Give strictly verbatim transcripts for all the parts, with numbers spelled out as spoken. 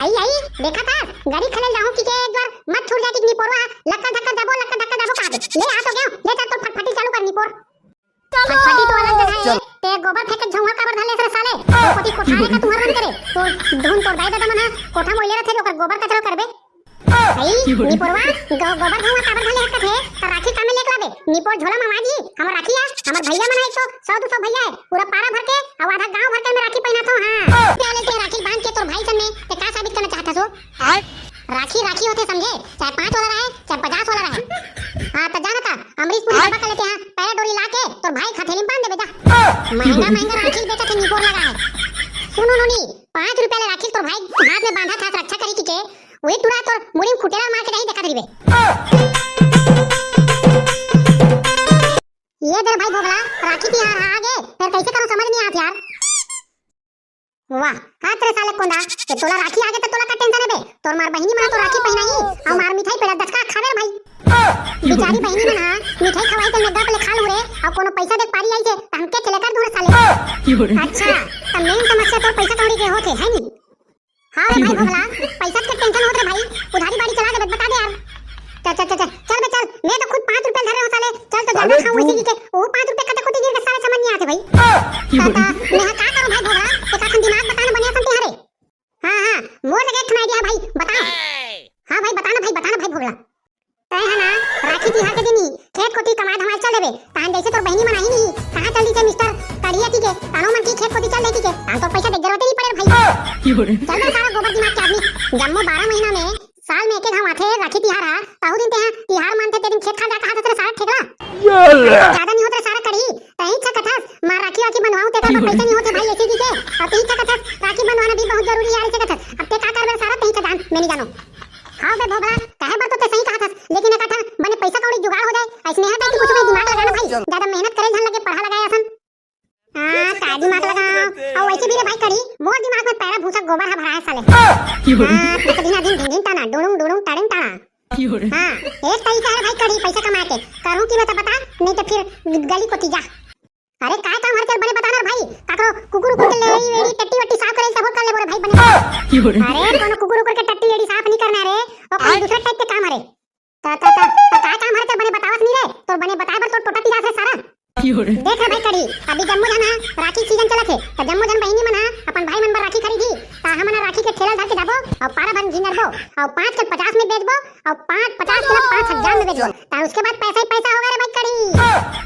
आई, आई, देखा था, गरी खेले जाहूं कि के एक बार मत छूट जाती निपोरवा, लक्का धक्का दबो, लक्का धक्का दबो कहा दे। ले आ तो गयो, ले चल तो फटफटी चालू कर निपोर। फटफटी तो अलग जगह है, ते गोबर फेंक के झौंवा काबर धले सर साले, तो कोटी कोठा का तुम्हार मन करे, तो धुन तोर दाई दादा मन हा, कोठा मोइले रथे, ओकर गोबर कचरा करबे। आई, निपोरवा, गो-, गोबर धौंवा काबर धले हकत हे? त राखी कामे लेके लाबे? निपोर झोला म आवाज ही, हमर राखी आ, हमर भैया मन ह एक सौ, सौ दू सौ भैया हे, पूरा पारा भर के, अउ आधा गांव भर के में राखी पहिनाथो, हां। ते ले ते राखी बांध के तोर भाई सन में, ते का साबित करना चाहत हस ओ? आय? राखी राखी होथे समझे, चाहे पांच वाला रहे, चाहे पचास वाला रहे। हां, त जाना था, अमरीश पुरी बाबा का लेते हां, पैरा डोरी ला के, तोर भाई के हथेली में बांध देबे जा। महंगा महंगा राखी बेचत हे निपोर लगा हे। सुनो नोनी, पांच रुपया ले राखी तोर भाई हाथ में बांधा था रक्षा करी की के, वही टुरा तोर मुड़ी में खुटेला मार के जाही देखा धरी बे। ये दे भाई भोगला, राखी तिहार हा आगे, फेर कैसे करूं समझ नहीं आत यार। वाह, हाथ रे साले कोंदा, ये तोला राखी आगे त तोला का टेंशन है बे? तोर मार बहिनी मन तो राखी पहिनाही, अउ मार मिठाई पेड़ा दचका खावे रे भाई। बिचारी बहिनी मन हा मिठाई खवाई के नग्गा पले खा लू रे, अउ कोनो पैसा देख पारी आई जे, त हमके चले कर दूं रे साले। अच्छा, त मेन समस्या तोर पैसा कौड़ी के होथे, है नी? हां रे भाई भोगला, पैसा के टेंशन होत रे भाई, उधारी बाड़ी चला देबे, बता दे यार। चल, चल, चल, चल, चल बे चल, मैं तो खुद पांच रुपया धरे हो साले, चल तो जाना खाऊं इसी के, वो पांच रुपया कते कोती गिर के साले समझ नहीं आते भाई। ता, ता, मैं का करूं भाई भोगला, एक आखन दिमाग बता ना बढ़िया सन तिहारे। हां, हां, मोर लगे एक ठन आइडिया है भाई, बता। हां भाई, बता ना भाई, बता ना भाई भोगला। तय है ना, राखी तिहार के दिन ही खेत कोती कमाए धमाए चल देबे। तहन जैसे तोर बहिनी मन आही नहीं, कहां चल दीथे मिस्टर करिया की के, तानो मन की खेत कोती चल दे की के, तहन तोर पैसा देख जरूरत नहीं पड़े भाई। चल बे सारा गोबर दिमाग के आदमी, जम्मो बारह महीना में साल में एके घाव आथे राखी तिहार हा, ताहू दिन तेहा तिहार मानथे ते दिन खेत खार जा कहा थे सारा ठेकला। ज्यादा नहीं होत रे सारा कड़ी, तही छकथस, मार राखी वाखी बनवाऊं तेकर बर पैसा नहीं होत भाई ऐसे की के, अब तही छकथस, राखी बनवाना भी बहुत जरूरी है ऐसे कथस, अब ते का करबे सारा तही छजान, मैं नहीं जानो। हां बे भोगला, कहे बर तो ते सही कहा थस, लेकिन एक आठा बने पैसा कौड़ी जुगाड़ हो जाए, ऐसने है कि कुछ भी दिमाग लगाना भाई, ज्यादा मेहनत करे झन लगे, पढ़ा लगाए असन। हां, का दिमाग लगाओ, अउ वैसे भी रे भाई कड़ी, मोर दिमाग में पैरा भूसा गोबर हा भरा है साले। हां, तो दिन दिन ढिंगिन टाना, डुडुंग डुडुंग टाड़िंग टाना। हां, एक तरीका है भाई कड़ी पैसा कमाए के, करूं कि मैं तो बता, नहीं तो फिर गली कोती जा। अरे काय काम हर चल बने बता ना रे भाई, काकरो कुकुर उकुर के लेड़ी वेड़ी टट्टी वट्टी साफ करे तब कर ले बोरे भाई बने। अरे कोनो कुकुर उकुर के टट्टी वेड़ी साफ नहीं करना रे, वो कोई दूसरा टाइप के काम हरे। ता ता ता ता काय काम हर चल बने बतावस नहीं रे, तोर बने बताए बर तोर टोटा पिरात हे सारा। देख रे भाई कड़ी, अभी जम्मो जन हा राखी सीजन चलत हे, त जम्मो जन बहिनी मन हा अपन भाई मन बर राखी खरीदी, त हमन हा राखी के ठेला धर के जाबो अउ पारा भर झिंगरबो अउ पांच के पचास में बेचबो अउ पांच पचास के ला पांच हजार में बेचबो। त उसके बाद पैसा ही पैसा होगा रे भाई कड़ी।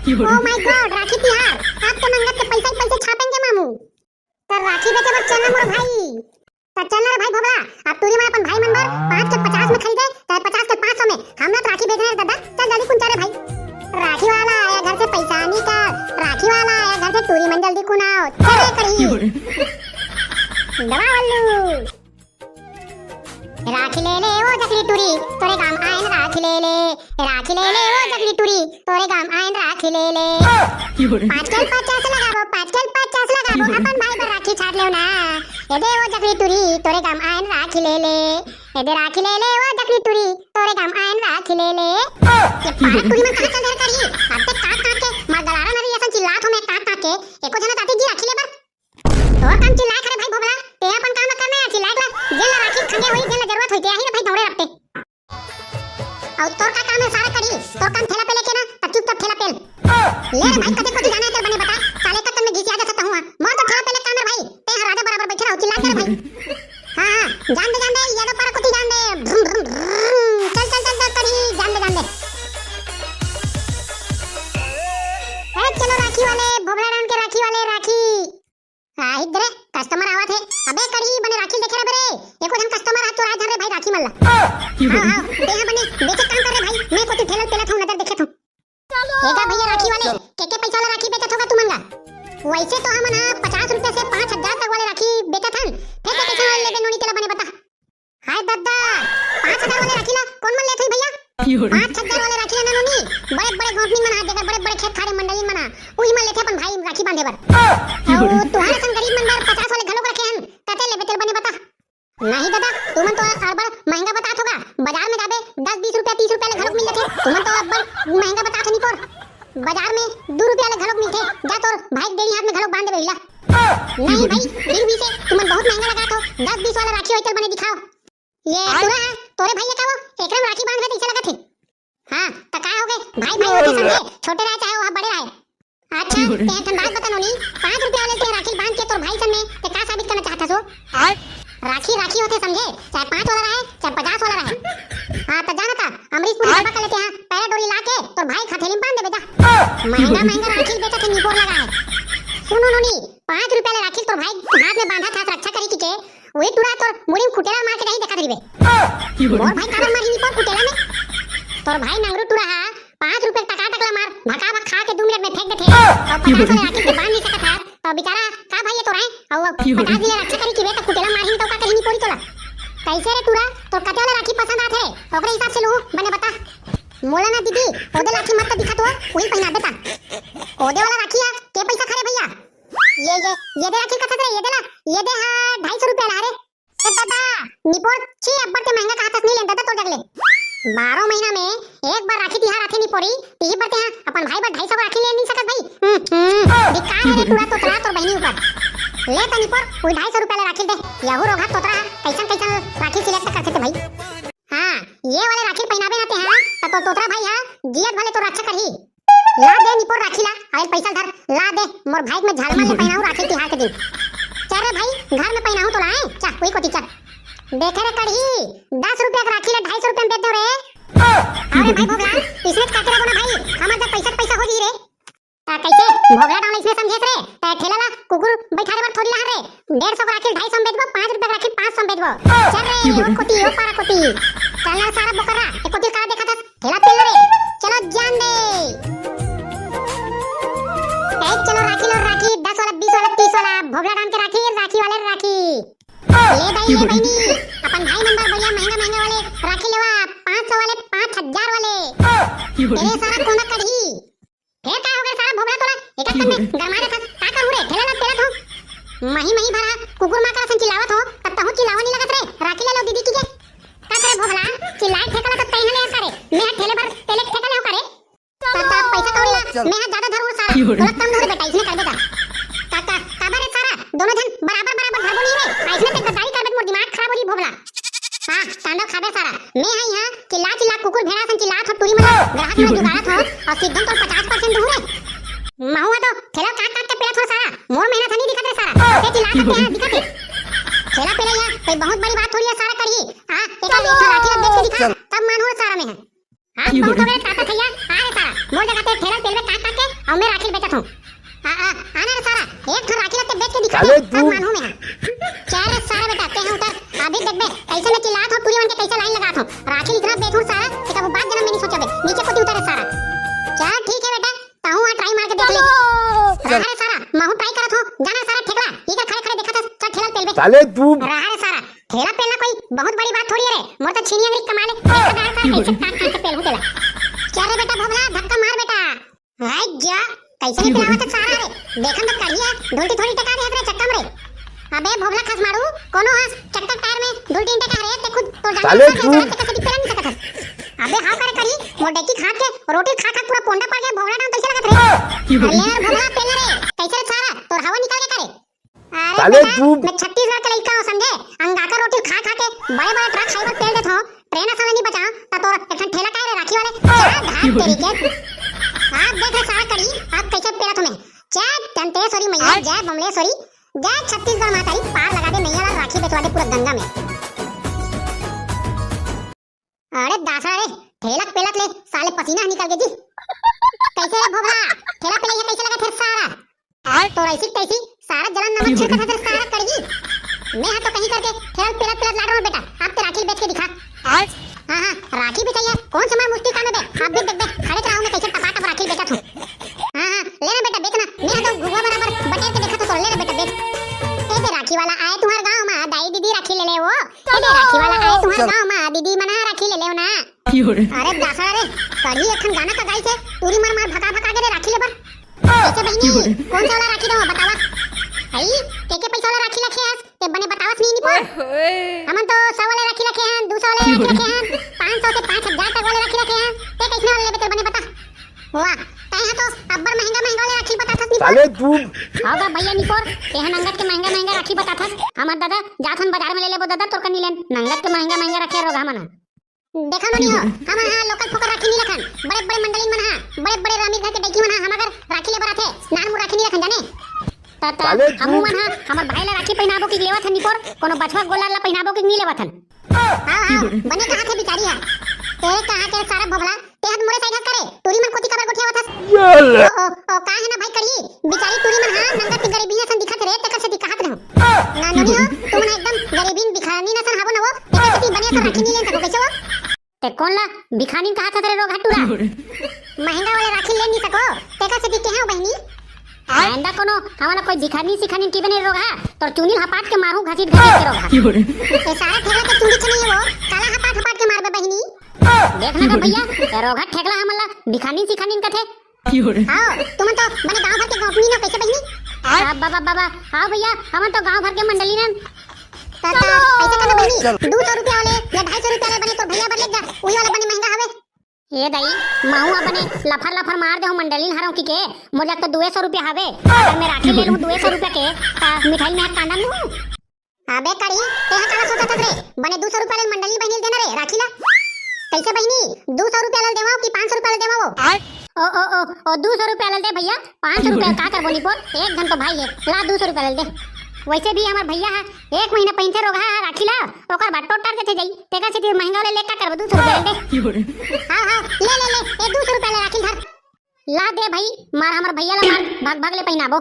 Oh my God, राखी तिहार, अब तो मंगत के पैसा ही पैसे छापेंगे मामू। त राखी बेचे बर चलना मोर भाई। त चल ना रे भाई भोगला, अब टूरी मन अपन भाई मन बर पांच के पचास में खरीदे, चाहे पचास के पांच सौ में, हम ना तो राखी बेचना रे दादा, चल जल्दी कुन चल रे भाई। राखी वाला आया घर से पैसा निकाल, राखी वाला आया घर से टूरी मन जल्दी कुन आओ, चल रे कड़ी। दबा वल्लू। राखी ले ले ओ जकली टूरी, तोरे गाम आयन राखी ले ले। राखी ले ले ओ जकली टूरी, तोरे गाम आयन राखी ले ले। पाँच के पचास लगाबो, पाँच के पचास लगाबो, अपन भाई बर राखी छाड़ लेव ना। ए दे ओ जकली टूरी, तोरे गाम आयन राखी ले ले। ए दे राखी ले ले ओ जकली टूरी, तोरे गाम आयन राखी ले ले। ये पारा टूरी मन कहाँ चल दे रे करी? अब तक काट काट के मार गलारा नरी असन चिल्लात हो मैं काट काट के। एको जना ताती जी राखी ले बर। तोर काम चिल्लाए करे भाई भोगला, ते अपन काम करना है चिल्लाए ला, जेन ला राखी खंगे होई, जेन ला जरूरत होई, ते आही रे भाई दौड़े रखते। अउ तोर का काम है सारा करी, तोर काम ठेला पे लेके ना, तब चुपचाप ठेला पे ले रे भाई, कते कोती जाना है तेरे बने बता, साले का तन में घिसिया जा सकता हूँ, मोर तो ठेला पे ले काम है भाई, ते यहाँ राजा बराबर बैठे रहो, चिल्ला के रे भाई। हाँ, हाँ, जान दे, जान दे, यादव पारा कोती जान दे, भ्रुम, भ्रुम, भ्रुम, चल, चल, चल, चल, करी, जान दे, जान दे। ए, चलो राखी वाले, भोगला राम के राखी वाले, राखी। हाँ, इधर कस्टमर आवत हे। अबे करी बने राखी देखे रहे रे। एको झन कस्टमर आ चोरा झन रे भाई राखी मन ला। हाँ, हाँ, ते यहाँ बने बेचे काम कर रे भाई। मैं कोती ठेला पेला था नजर देखे था। एगा भैया राखी वाले, के के पैसा वाला राखी बेचत होगा तुमन गा? वैसे तो हमन हा पचास रुपया से पाँच हजार तक वाले राखी बेचत हन। फेर ते कैसे वाले लेबे नोनी तेला बने बता। हाय दद्दा, पाँच हजार वाले राखी ला कौन मन लेत होई भैया? पाँच हजार वाले राखी ला ना नोनी, बड़े बड़े कंपनी मन हा, जेकर बड़े बड़े खेत खार हे मंडली मन हा, उही मन लेथे अपन भाई राखी बांधे बर। अउ तुहार असन गरीब मन बर पचास वाले घलोक रखे हन, कते लेबे तेल बने बता। नहीं दादा, तुमन तो अब्बड़ महंगा बतात होगा, बाजार में जाबे दस बीस रुपया तीस रुपया ले घलोक मिल जाथे, तुमन तो अब्बड़ महंगा बतात हो निकोर। बाजार में दू रुपया ले घलोक मिलथे, जा तोर भाई के डेढ़ी हाथ में घलोक बांध देबे भैया। नहीं भाई, फिर भी से तुमन बहुत महंगा लगाथो। दस बीस वाला राखी होय तेला बने दिखाव। ये टूरा हा, तोरे भाई हे का वो? एकरे में राखी बांधबे तइसे लगत हे। हाँ, त का होगे? भाई भाई होथे समझे, छोटे रहे चाहे वो बड़े रहे। अच्छा, तें एक ठन बात बता नोनी, पाँच रुपया वाले तें राखी बांध के तोर भाई सामने तें का साबित करना चाहत हस वो? राखी राखी होथे समझे, चाहे पाँच वाला रहे, चाहे पचास वाला रहे। हाँ, त जा ना त अमरीशपुरी बाबा करा ले तें हा पैरा डोरी ला के तोर भाई के हथेली में बांध देबे जा। महंगा महंगा राखी बेचथे निपोर लगा हे। सुनो नोनी, पाँच रुपया वाले राखी तोर भाई हाथ में बांधत हस रक्षा करही कहिके, वही टूरा तोर मुड़ी में कुटेला मार के जाही देखत रहिबे। मोर भाई काबर मारही निपोर कुटेला में? तोर भाई नंगरू टूरा हा पाँच रुपया के टकाटक ला मार भका भक खा के दू मिनट में फेंक देथे। अउ पचास वाले राखी के बांध नहीं सकत हस, त बेचारा का भाई हे तोर हे? अउ पचास दिन ले रक्षा करही कहिबे त कुटेला मारही त का करही निपोरी तोला? कइसे रे टूरा, तोर कते वाला राखी पसंद आथे, ओकरे हिसाब से लूहूं, बने बता। मोला ना दीदी, ओदे राखी मस्त दिखत हे, वही पहिनाबे ता। ओदे वाला राखी हा, के पइसा खा रे भइया? ये, ये, ये दे राखी कथस रे, ये दे ला, ये दे हा, ढाई सौ रुपया ला रे। ए दादा, निपोर छी अब्बड़ के महंगा कहत हस, नहीं लेन दादा तोर जग ले। बारह महीना में एक बार राखी तिहार आथे निपोरी, तिही बर तें हा अपन भाई बर ढाई सौ राखी ले नहीं सकत भाई। हम्म, हम्म, धिक्कार हे रे टूरा तोतरा तोर बहिनी ऊपर। ले त निपोर, वही ढाई सौ रुपया ले राखी दे, यहू रोगहा तोतरा हा, कइसन कइसन राखी select करथे ते भाई। हाँ, ये वाले राखी पहिनाबे ना तें हा, त तोर तोतरा भाई हा जियत भले तोर रक्षा करही। ला दे निपोर राखी ला, अउ पइसा धर, ला दे, मोर भाई के में झालर ला पहिनाहूं राखी तिहार के दिन। चल रे भाई, घर में पहिनाहूं तोला, हैं? चल, वही कोती चल। देखे रे कड़ही, दस रुपया के राखी ला ढाई सौ रुपया में बेच देंव रे। अरे भाई भोगला, इसने काटे रहो ना भाई, हमर जग पइसा के पइसा हो जाही रे। आ, कइसे? भोगला डाउन इसने समझेस रे, त ठेला ला कुकुर बइठारे बर थोड़ी लाहन रे। डेढ़ सौ के राखी ढाई सौ में बेचबो, पाँच रुपया के राखी पाँच सौ में बेचबो। चल रे, ओ कोती, ओ पारा कोती। चल ना सारा बोकरा, ए कोती का देखत हस? ठेला पेल रे, चलो जान दे। ए, चलो राखी लो राखी, दस वाला, बीस वाला, तीस वाला, भोगला डाउन के राखी, राखी वाले राखी। ले दाई, ले बहिनी, अपन भाई मन बर बढ़िया महंगा महंगा वाले राखी लेवा, पाँच सौ वाले, पाँच हजार वाले। तेरे सारा कोना कड़ही। फेर का होगे सारा भोगला तोला, एक एक में गरमा देथस, का करूं रे, ठेला ला पेलत हो। मही मही भरा कुकुर मां करा सन चिल्लावत हो, तब तहूं चिल्लावा नहीं लगत रे, राखी ले लो दीदी कहिके। का करे भोगला, चिल्लाए ठेका ला तो तैं हा ले सारे, मैं हा ठेले बर तेले ठेका ले हो करे। त, त पइसा कौड़ी ला मैं हा ज्यादा धरूं सारा, तोला कम धरूं बेटा, इसने कर बेटा। का, का, काबर रे सारा, दोनों झन बराबर बराबर धरबो नहीं रे, अइसने ते गद्दारी करबे त मोर दिमाग खराब हो जाही भोगला। हाँ, तांडव खाबे सारा, मैं हा इहाँ चिल्ला चिल्ला कुकुर भेड़ा सन चिल्लात हो, टूरी मन ला ग्राहक मन ला जुगाड़त हो, अउ सिद्धन तोर पचास percent दूहूं रे। महूं हा तो ठेला काट काट के पेलत हो सारा, मोर मेहनत हा नहीं दिखत रे सारा, ते चिल्लात हो ते हा दिखत हे। ठेला पेलई हा कोई बहुत बड़ी बात थोड़ी हे सारा कड़ही, हाँ, एक ठो राखी ला बेच के दिखा, तब मानहूं रे सारा मैं हा। हाँ, बहुत हो गे ताता थैया, आ रे सारा, मोर जगह ते ठेला पेलबे काट काट के, अउ मैं राखी बेचत हूँ। आ, आ, आना रे सारा, एक ठो राखी ला ते बेच के दिखा दे, तब मानहूं मैं हा। चल रे सारा बेटा, ते हा उतर, अभी देखबे, कइसे मैं चिल्लात हो, टूरी मन के कइसे line लगात हो। राखी इतना बेचहूं सारा, कि कभू बात जनम में नहीं सोचबे, नीचे कोती उतर रे सारा। चल ठीक हे बेटा, तहूं हा try मार के देख ले। रहा रे सारा, महूं try करत हो, जाना सारा ठेकला, इधर खड़े खड़े देखत हस, चल ठेला पेलबे। साले तू। रहा रे सारा, ठेला पेलना कोई बहुत बड़ी बात थोड़ी हे रे। मोर तो छीनी अंगरी कमा ले। एक हजार का कइसे काट काट के पेलहूं तेला। चल रे बेटा भोगला, धक्का मार बेटा। हाय जा, कइसे नहीं पेलावत हे सारा रे। देखन तो कड़ही हे, ढुलटी थोड़ी टेका दे हस रे चक्का में रे। अबे भोगला खसमाड़ू, कोनो हस चक्का टायर में ढुलटी टेका रे, ते खुद तो जान साले तू। सारा चक्का से पेला नहीं सकत हस। अबे हाँ करे कड़ही, मोर डेकी खा के रोटी खा खा पूरा पोंडा पड़ गया, भोगला डाउन कइसे लगत रे। अरे यार भोगला पेल रे, कइसे रे सारा, तोर हवा निकल के करे। अरे साले बेटा, तू। मैं छत्तीसगढ़ के लइका हूँ, समझे? अंगाकर रोटी खा खा के बड़े बड़े truck highway पेल देत हो, train असन नहीं बचा, त तोर एक ठन ठेला काय रे राखी वाले? चल धान तेरी के। आप देख रे सारा कड़ही, आप कइसे पेलत हो मैं। जय दंतेश्वरी मैया, जय बमलेश्वरी, जय छत्तीसगढ़ माता री, पार लगा दे नैया ला, राखी बेचवा दे पूरा गंगा में। अरे दासा रे, ठेलक पेलत ले साले पसीना निकल गे जी। कइसे रे भोगला, ठेला पेलई हे कइसे लगत हे सारा? आय। तोर अइसी तइसी सारा जलन नमक छिड़कत हे सारा कड़ही। मैं हा तो कहीं करके ठेला पेलत पेलत लाड रहूं बेटा, अब ते राखी बेच के दिखा। आय। हाँ हाँ, राखी बेचइया, कौन से मार मुश्किल काम हे बे? अब देख देख बे, खड़े रहूं मैं कइसे टपाटप राखी बेचत हूँ। हाँ हाँ, ले ना बेटा बेच ना, मैं हा तो घुघुआ बराबर बटेर के देखत हूँ तोर, ले ना बेटा बेच। ए दे राखी वाला आए तुम्हार गाँव मा, दाई दीदी राखी ले ले वो। ए दे राखी वाला आए तुम्हार गाँव मा, दीदी मन हा राखी ले ले वो ना। अरे दासा रे, कड़ही एक ठन गाना का गाइस हे, टूरी मन मार भका भका गे रे राखी ले बर। अच्छा बहिनी, कौन सा वाला राखी दो बतावा? हई, के के पैसा वाला राखी रखे हस, ते बने बतावस नहीं निपोर। हमन तो सौ वाला राखी रखे हन, दो सौ वाला राखी रखे हन, पाँच सौ से पाँच हजार तक वाला राखी रखे हन। ते कइसने वाला लेबे ते बने बता। वाह, त तैं ह तो अब्बड़ महंगा महंगा वाले राखी बताथस निपोर। साले तू। हव गा भैया निपोर, तेहा नंगत के महंगा महंगा राखी बताथस। हमर दादा जाथन बाजार में ले लेबो दादा, तोर कनी लेन। नंगत के महंगा महंगा राखी रोगहा मन ह। देखा नोनी हो, हमन हा लोकल फोकट राखी नी रखन। बड़े बड़े मंडली मन हा, बड़े बड़े रामीर घर के डैकी मन हा हमर घर राखी ले बर आथे। नान मुर राखी नी रखन जाने। त त साले हमू तू। मन हा हमर भाई ला राखी पहिनाबो कि लेवत हन निपोर, कोनो बछवा गोल्लर ला पहिनाबो कि नी लेवत हन। हाँ हाँ, बने कहा थे बिचारी हा। तेरे कहा के सारा भोभला, ते हत मोरे साइड हस करे, टूरी मन कोती काबर गोठियावत हस? ओ ओ ओ, का हे ना भाई करी, बिचारी टूरी मन हा नंगत के गरीबी असन दिखत रे, तेकर सेती कहत रहूं। ना नोनी हो, तुमन एकदम गरीबीन भिखारिन असन हावो ना वो, तेकर सेती बने असन राखी नी लेन सको, कइसे वो? ते कोन ला भिखारिन कहत हस रे रोगहा टूरा? महंगा वाले राखी ले नी सको, तेकर सेती केहे हो बहिनी। आइंदा कोनो हमन ला कोई भिखारिन सिखारिन किबे नी रोगहा, तोर चुंदी ल हपाट के मारहूं घसीट घसीट के रोगहा। ए सारा ठेकला के चुंदी छे नहीं हे वो, काला हपाट हपाट के मारबे बहिनी। देख ना गा भैया, ए रोगहा ठेकला हमन ला भिखारिन सिखारिन कथे। हाव, तुमन तो बने गांव भर के गोपनी न कइसे बहिनी? आ, बाबा, बाबा, हाव भैया, हमन तो गांव भर के मंडली नन। त, त, अइसे करना बहिनी, चल। दू सौ रुपया वाले या ढाई सौ रुपया वाले बने तोर भैया बर ले जा, उही वाला बने महंगा हवे। ए दाई, महूं ह बने लफर लफर मार देहूं मंडली हरंव कि के, मोर जग तो दुए सौ रुपया हवे। अगर मैं राखी ले लूं दुए सौ रुपया के, त मिठाई में कांदा नू। अबे कड़ी, तेहा काला सोचत हस रे? बने दू सौ रुपया ले मंडली बहिनी ल देना रे, राखी ला। कइसे बहिनी? दू सौ रुपया ले देवंव कि पाँच सौ रुपया ले देवंव वो? आय। ओ, ओ, ओ, ओ, दू सौ रुपया ले दे भैया, पाँच सौ रुपया का करबो निपोर? एक घन तो भाई हे, ला दू सौ रुपया ले दे। वइसे भी हमर भैया ह एक महीना पहिनथे रोगहा ह राखी ला, ओकर बाद टोटार देथे जाई, तेकर सेती महंगा वाले ले का करबो, दू सौ रुपया ले दे। हाव, हाव, ले, ले, ले, ए दू सौ रुपया ले राखी ल धर। ला दे भाई, मार हमर भैया ला मार, भाग भाग ले पहिनाबो।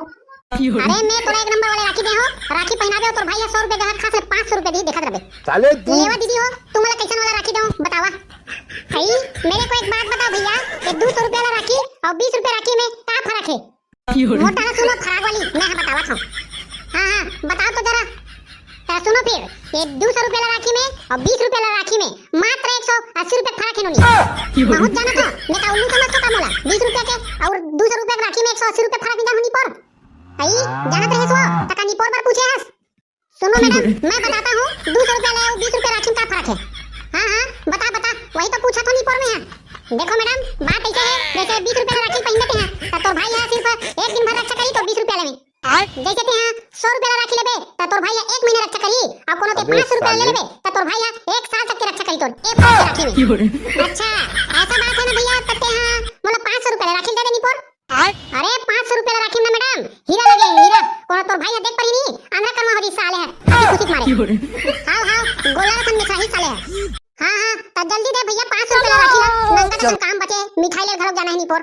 अरे मैं तोला एक नंबर वाले राखी दे हो, राखी पहिनाबे हो, तोर भाई ह सौ रुपया ग्राहक खास ले पाँच सौ रुपया दी देखत रहबे। साले तू। लेवा दीदी हो, तुमला कइसन वाला राखी देहूं बतावा। भाई, मेरे को एक बात बताओ भैया, ये दू सौ रुपया वाला राखी और बीस रुपया राखी में का फर्क है? मोटा ना सुनो फराक वाली, मैं ह बतावत हूं। हां हां, बताओ तो जरा। त सुनो फिर, ये दू सौ रुपया वाला राखी में और बीस रुपया वाला राखी में मात्र एक सौ अस्सी रुपया फर्क है नोनी। बहुत जाना था, मैं का उल्लू समझ तो का मोला बीस रुपया के और दू सौ रुपया के राखी में एक सौ अस्सी रुपया फर्क नहीं जान होनी पर। आई, जानत रहे सो, त का निपोर बर पूछे हस? सुनो मैडम, मैं बताता हूँ, दू सौ रुपया ले और बीस रुपया राखी में का फर्क है। हाँ हाँ, बता बता, वही तो पूछा था निपोर में है। देखो मैडम, बात ऐसे है, जैसे बीस रुपया राखी पहन देते हैं, तो तोर भाई यहाँ सिर्फ एक दिन भर रक्षा करी तो बीस रुपया लेवे। जैसे ते यहाँ सौ रुपया राखी लेबे, तो तोर भाई यहाँ एक महीना रक्षा करी, और कोनो ते पाँच सौ रुपया ले लेबे, तो तोर भाई यहाँ एक साल तक के रक्षा करी तोर एक साल के राखी में। अच्छा, ऐसा बात है ना भैया, तब ते यहाँ मोला पाँच सौ रुपया राखी दे दे निपोर। अरे, पाँच सौ रुपया ला राखी ना मैडम, हीरा लगे हे, हीरा। कोनो तोर भाई ह देख परी नी, आंध्रा करमा हो जी साले ह, खुशी खुशी मारे। हाव, हाव, गोला रतन मिश्रा ही साले ह। हाँ, हाँ, त जल्दी दे भैया, पाँच सौ रुपया ला राखी ला, नंगा चल। काम बचे, मिठाई ले घरों जाना है निपोर।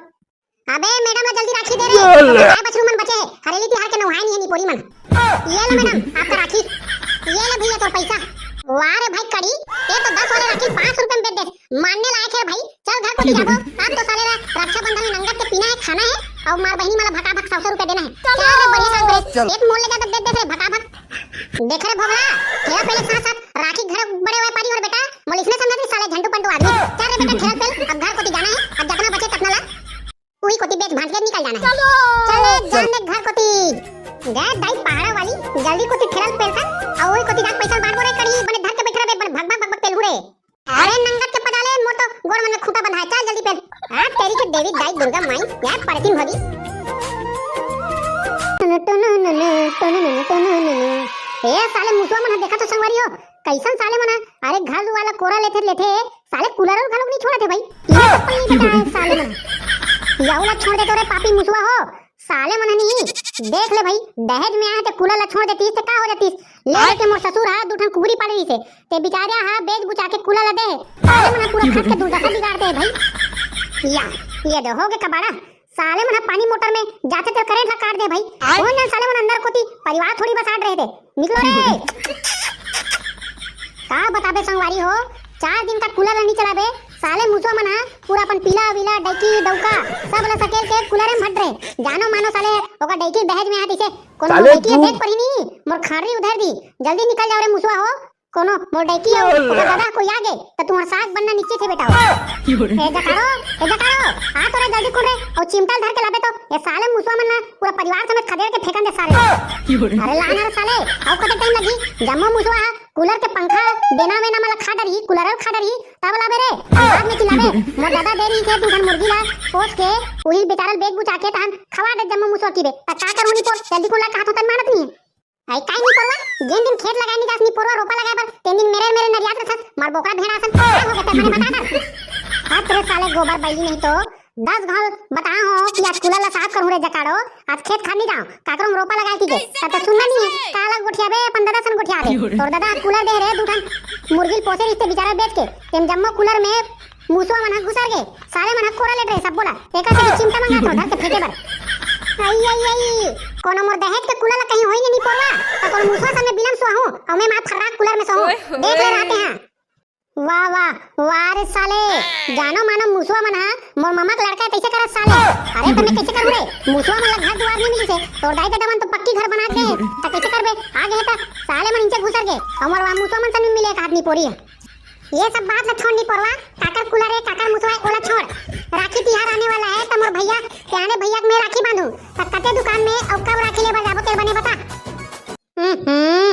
अबे मैडम ला जल्दी राखी दे रे, गाय बछरू मन बचे हे, हरेली तिहार के नहाए नहीं है निपोरी मन। ये लो मैडम, आपका राखी। ये ले भैया तोर पैसा। वाह रे भाई कड़ी, ये तो दस वाले राखी पाँच सौ रुपया में बेच दे। मानने लायक है भाई, चल घर को जाबो। आप तो साले ला रक्षाबंधन में नंगत के पीना है, खाना है और मार बहिनी मला भकाभक सौ सौ रुपया देना है। चल रे, बढ़िया काम करे। चल। एक मोल ले जाता दे दे रे भकाभक। देख रे भोगला, ठेला पहले साथ साथ राखी घर बड़े व्यापारी और बेटा, मोल इसने समझ साले झंटू पंटू आदमी। चल रे बेटा ठेला पहले, अब घर को जाना है, अब जितना बचे ततना ला। उही कोती बेच भांज के निकल जाना है। चलो। चले जान दे घर कोती। जा दाई पहाड़ा वाली, जल्दी कोती ठेला पेलथन, अउ उही कोती जाके पैसा बांटबो रे कड़ी, बने धर के बैठ रहे, बने भग भग भग भग पेलहू रे। अरे नंगत के पदाले, मोर तो गोड़ मन में खूंटा बंधा है, चल जल्दी पेल। हाँ, तेरी के देवी दाई दुर्गा माई, या पड़तीन भगी। टुनु टुनु नुनु, टुनु नुनु टुनु नुनु। ए साले मुसवा मन देखा तो संगवारी हो, कइसन साले मन ह? अरे घर वाला कोरा लेथे लेथे साले कूलर घलोक नहीं छोड़त हे भाई। ये तो नहीं बता है साले मन। यहू ला छोड़ दे तो रे पापी मुसवा हो। साले मन नहीं देख ले भाई, दहेज में आए ते कूलर ला छोड़ देतीस ते का हो जातीस? ले लेके मोर ससुर हा दू ठन कुकरी पाले रहिसे, ते बिचारिया हा बेच बुचा के कूलर ला दे हे। साले मन पूरा घर के दुर्दशा बिगाड़ दे हे भाई। या ये दे हो गे कबाड़ा। साले मन ह पानी मोटर में जाथे तेर करेंट ला काट दे भाई। आय। कोन जन साले मन अंदर कोती परिवार थोड़ी बसात रहे थे। निकलो रे। का बताबे संगवारी हो, चार दिन का कूलर ला नी चलाबे, साले मुसवा मन ह पूरा अपन पीला वीला डैकी डौका सब ला सकेल के कूलर में भट रहे। जानो मानो साले ओकर डैकी दहेज में आतिसे, कोनो साले डैकी तू देख परी नी, मोर खारी उधर दी, जल्दी निकल जाओ रे मुसवा हो। कोनो मोर डैकी अउ ओकर ददा कोई आ गे, त तुंहर साग बनना निश्चित हे बेटा। ए जकारो, ए जकारो, आ तो रे जल्दी कुन रे, अउ चिमटा ल धर के लाबे तो, ए साले मुसवा मन ला पूरा परिवार समेत खदेड़ के फेंकन दे सारे। अरे ला ना रे साले, अउ कते टाइम लगही, जम्मो मुसवा ह कूलर के पंखा, बेना वेना मन ला खा डरही, कूलर ल खा डरही, तब लाबे रे, बाद में चिल्लाबे, मोर ददा दे रही थे दू ठन मुर्गी ला पोस के, उही बेचारा ल बेच बुचा के तहन खवा दे जम्मो मुसवा की रे, त का करहूं निपोर, जल्दी कुन ला कहत हों तब मानत नहीं हे। आई काई निपोरवा, जेन दिन खेत लगाए नहीं जास निपोरवा रोपा लगाए बर, तेन दिन मेरे मेरे नरियात रथस, मार बोकरा भेड़ा असन, का हो गे ते मने बता कर। हत रे साले गोबर बैली नहीं तो, दस घाव बताए हों कि आज कूलर ला साफ करहूं रे जकाड़ो, आज खेत खार नहीं जाओं, काकरो में रोपा लगाए की गे, तब तो सुनना नहीं हे, का अलग गोठियाबे, अपन ददा सन गोठिया दे। तोर ददा कूलर दे रे, दू ठन मुर्गी ल पोसे रिहिस ते बेचारा बेच के, तेम जम्मो कूलर में मुसवा मन ह घुसर गे, साले मन ह कोरा लेट रहे सब बोला। एकर से चिमटा मंगा तो धर के फेंके बर। आई, आई, आई, कोनो मोर दहेज के कूलर ला कहीं होई नहीं निपोरवा, त कोनो मुसवा सन में बिलम सोहूं, अउ मैं मार फर्राक कूलर में सोहूं। ओए होए। देख ले रहते हैं। वाह, वाह, वाह रे साले, जानो मानो मुसवा मन ह मोर ममा के लड़का हे, कइसे करत साले। अरे त मैं कइसे करहूं रे, मुसवा मन ला घर दुआर नहीं मिलिस हे, तोर दाई ददा मन तो पक्की घर बना के दे हे, त कइसे करबे, आ गे हे त साले मन इंचे घुसर गे, अउ मोर मुसवा मन सन मिले एक हाथ निपोरी हे। ये सब बात ला छोड़ निपोरवा, काकर कूलर हे, काकर मुसवा हे, ओला छोड़। राखी तिहार आने वाला हे, त मोर भैया, सियाने भैया के मैं राखी बांधूं, त कते दुकान में अउ कब राखी लेबर जाबो, तेल बने बता। हम्म,